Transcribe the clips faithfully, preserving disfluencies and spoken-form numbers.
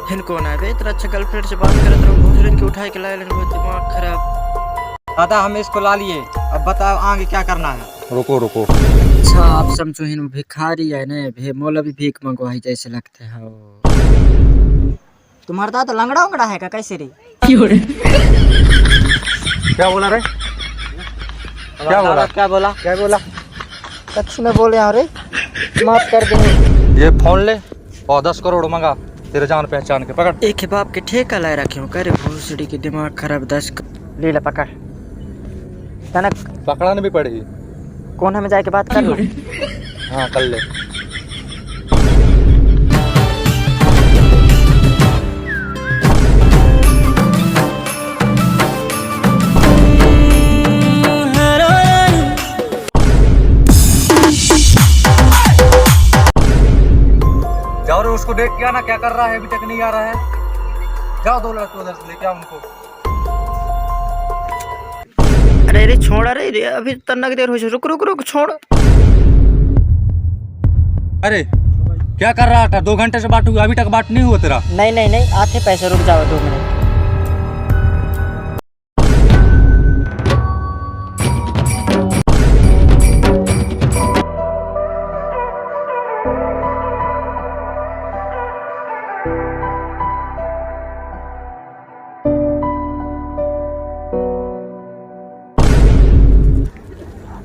हिन कौन है बे? इतना अच्छा गर्लफ्रेंड से बात करत रहो, भोसड़ी के उठाए के लाए लेकिन बहुत दिमाग खराब। दादा, हम इसको ला लिए, अब बताओ आगे क्या करना है। रुको, रुको। अच्छा, आप समझो हिन भिखारी है ने, भे मोला भी भीख मंगवाई जैसे लगते हो। तुम्हारा दादा लंगड़ा उंगड़ा है क्या, कैसे रे? क्या बोला रे? क्या बोला? क्या बोला? क्या बोला? कुछ नहीं बोले यार रे, माफ कर दे। ये फोन ले और दस करोड़ मंगा, तेरे जान पहचान के। पकड़। एक ही बाप के ठेका लाए रखे हो, करे भोसड़ी के दिमाग खराब। दस क- ले ले, पकड़। तनक पकड़ाना भी पड़ेगी। कोना में जाके बात कर लो। हाँ, कर ले। जाओ रे, उसको देख के आना, क्या कर रहा है, अभी तक नहीं आ रहा है। जाओ, दो लड़के उधर से लेके आओ उनको। अरे रे, छोड़ रे, रे, अभी तन्नक देर हो, रुक, रुक, रुक, छोड़। अरे, क्या कर रहा था? दो घंटे से बात हुई, अभी तक बात नहीं हुआ तेरा? नहीं, नहीं, नहीं, आते पैसे, रुक जाओ दो मिनट।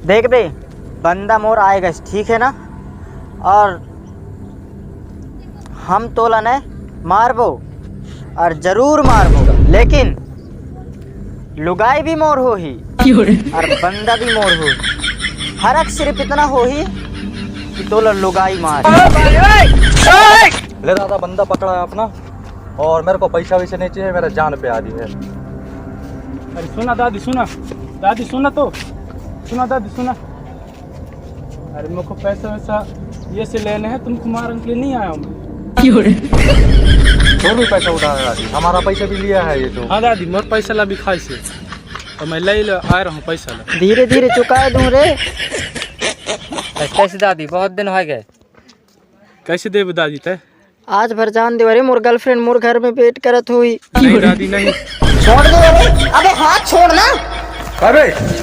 देख बे, बंदा मोर आएगा, ठीक है ना? और हम तोला ने मारबो, और जरूर मारबो, लेकिन लुगाई भी मोर होही और बंदा भी मोर होही। फर्क सिर्फ इतना होही कि तोला लुगाई मार। ले दादा, बंदा पकड़ा है अपना, और मेरे को पैसा वैसे नहीं चाहिए, मेरा जान प्यारी है। अरे सुना दादी, सुना दादी, सुना तो, सुना दादी, सुना। अरे मेरे को पैसा वैसा ये से लेने हैं, तुमको मारने के लिए नहीं आया हूँ मैं। क्यों रे? और भी पैसा उठा है दादी, हमारा पैसा भी लिया है ये तो। हाँ दादी, मोर पैसा ला भी खाई से, तो मैं ले ले आ रहा हूँ पैसा ला। धीरे धीरे चुका दूँ रे। कैसे दादी, बहुत दिन हो गए। कैसे देबे दादी तै? आज भर जान दे रे, मोर गर्लफ्रेंड मोर घर में वेट करत हुई। नहीं दादी, नहीं। छोड़ दे रे। अबे हाथ छोड़ ना। अबे।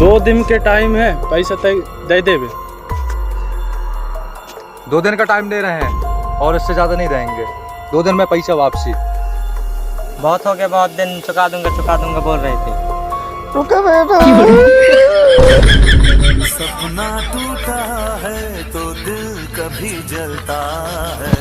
दो दिन के टाइम है, पैसा तय दे देबे। दो दिन का टाइम दे रहे हैं और इससे ज्यादा नहीं देंगे। दो दिन में पैसा वापसी। बहुत हो गया, बहुत दिन, चुका दूंगा, चुका दूंगा बोल रहे थे। रुको बेटा। सपना टूटा है तो दिल कभी जलता है।